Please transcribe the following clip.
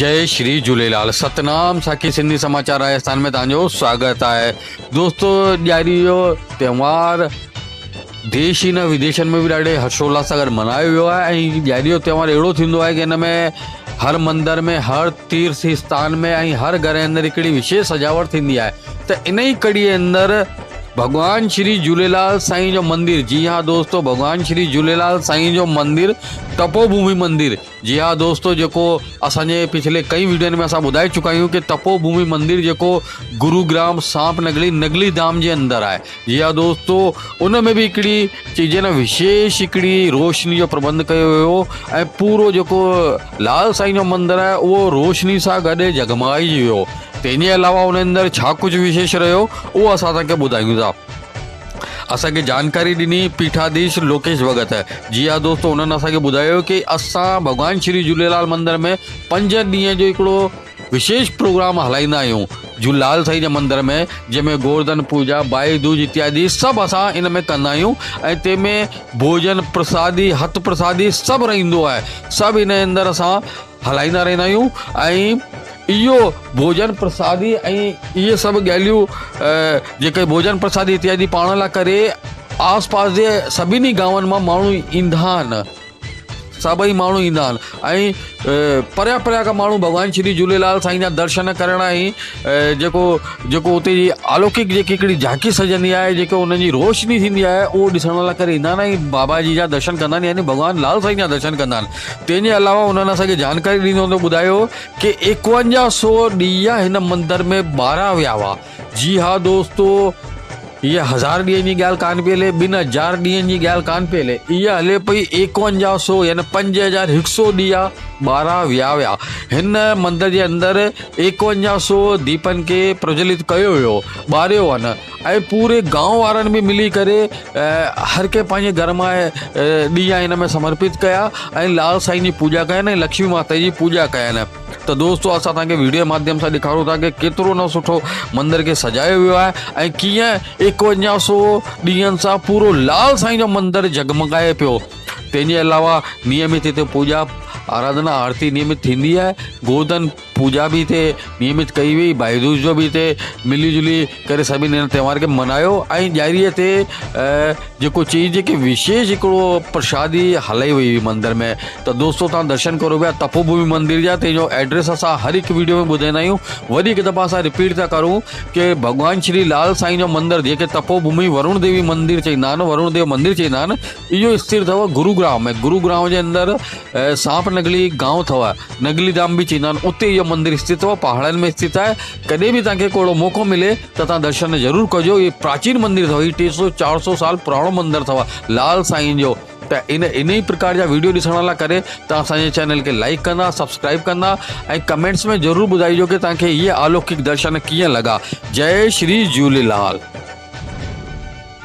جئي شري جهوليلال ستنام ساکي سنڌي سماچار راجستان ۾ توهان جو سواگت آهي دوستو ڏياري جو تهوار ديش ئي نه وديشن ۾ به ڏاڍي هرشولاس سان گڏ ملهايو ويو آهي ۽ ڏياري جو تهوار اهڙو ٿيندو آهي ڪي هن ۾ هر مندر ۾ هر تيرٿ اسٿان ۾ ۽ هر گهر جي اندر هڪڙي وشيش سجاوٽ ٿيندي آهي ته ان ئي ڪڙي اندر ڀڳوان شري جهوليلال سائين جو مندر جي ها دوستو ڀڳوان شري جهوليلال سائين جو مندر تپو ڀومي مندر جي ها دوستو جيڪو اسان جي پڇلي ڪئي ويڊيون ۾ اسان ٻڌائي چڪا آهيون ڪي تپو ڀومي مندر جيڪو گروگرام سانپ نگلي نگلي ڌام جي اندر آهي جي ها دوستو ان ۾ به هڪڙي چئجي نه وشيش هڪڙي روشني جو پربند ڪيو ويو هو ۽ پورو جيڪو لال سائين جو مندر آهي اهو روشني سان گڏ جڳمڳائجي ويو تنهن جي علاوه ان اندر ڇا ڪجهه وشيش رهيو اهو اسان توهان کي ٻڌايون ٿا اسان کي جانڪاري ڏني پيٺاديش لوڪيش ڀڳت جي ها دوستو انهن اسان کي ٻڌايو ڪي اسان ڀڳوان شري جهوليلال مندر ۾ پنج ڏينهن جو هڪڙو وشيش پروگرام هلائيندا آهيون جهوليلال سائين جي مندر ۾ جنهن ۾ گورڌن پوجا ڀائي دوج اتيادي سڀ اسان ان ۾ ڪندا آهيون ۽ تنهن ۾ ڀوڄن پرسادي هٿ پرسادي سڀ رهندو آهي سڀ ان جي اندر اسان هلائيندا رهندا آهيون ۽ اهو ڀوڄن پرسادي ۽ اهي سڀ ڳالهيون جيڪي ڀوڄن پرسادي اتيادي پاڻ لاء ڪري آس پاس جي سڀني گانون مان ماڻهو ايندا آهن سڀئي ماڻهو ايندا آهن ۽ پريان پريان کان ماڻهو ڀڳوان شري جهوليلال سائين جا درشن ڪرڻ ۽ جيڪو جيڪو اتي جي الوڪڪ جيڪي هڪڙي جهانڪي سجندي آهي جيڪو انهن جي روشني ٿيندي آهي اهو ڏسڻ لاء ڪري ايندا آهن ۽ بابا جي جا درشن ڪندا آهن يعني ڀڳوان لال سائين جا درشن ڪندا آهن تنهن جي علاوه انهن اسان کي جانڪاري ڏيندو هوندو ٻڌايو ڪي ايڪونجاهه سو ڏيئا هن مندر ۾ ٻارا ويا هئا جي ها دوستو هيء هزار ڏينهن جي ڳالهه ڪانه پئي هلي، ٻن هزار ڏينهن جي ڳالهه ڪانه پئي هلي، اها هلي پئي ايڪونجاهه سو يعني 5100 ڏيئا ٻارا ويا ويا. هن مندر جي اندر ايڪونجاهه سو ديپن کي پرجولت ڪيو ويو، ٻاريو هن ۽ پوري گانو وارن به ملي ڪري هر ڪنهن پنهنجي گهر مان ڏيئا هن ۾ سمرپت ڪيا ۽ لال سائين جي پوڄا ڪين ۽ لڪشمي ماتا جي پوڄا ڪين. ته دوستو اسان توهان کي ويڊيو جي ماڌيم سان ڏيکاريون ٿا ڪي ڪيترو نه سٺو مندر کي سجايو ويو آهي ۽ ڪيئن ايڪونجاهه سو ڏينهن سان پورو لال سائين جو مندر جڳمڳائي پيو تنهن جي علاوه نيمت هتي پوڄا آراڌنا آرتي نيمت ٿيندي آهي گوڌن پوڄا به هتي نيمت ڪئي وئي ڀائي دوج جو به هتي ملي جلي ڪري سڀني هن تهوار کي منايو ۽ ڏياري تي جيڪو چئجي ڪي وشيش هڪڙو پرشادي هلائي وئي هئي مندر ۾ ته دوستو توهان درشن ڪرو پيا تپو ڀومي مندر جا تنهن جو ايڊريس اسان هر هڪ ويڊيو ۾ ٻڌائيندا آهيون وري هڪ دفعا اسان رپيٽ ٿا ڪرون ڪي ڀڳوان شري لال سائين جو مندر جيڪي تپو ڀومي ورڻ ديوي مندر چئيندا آهن ورڻ ديو مندر چئيندا آهن اهو استر اٿو گروگرام ۾ گروگرام جي اندر سانپ نگلي گانو اٿو نگلي ڌام به چئيندا آهن اتي اهو مندر استٿ اٿو پهاڙن ۾ استٿ آهي ڪڏهن به توهان کي ڪو اهڙو موقعو ملي ته توهان درشن ضرور ڪجو اهي پراچين مندر اٿو هي ٽي سو چار سو سال پراڻو مندر اٿو لال سائين جو ته ان ان ئي پرڪار جا ويڊيو ڏسڻ لاء ڪري توهان اسان جي چينل کي لائڪ ڪندا سبسڪرائب ڪندا ۽ ڪمينٽس ۾ ضرور ٻڌائجو ڪي توهان کي هي الوڪڪ درشن ڪيئن لڳا جئي شري جهوليلال.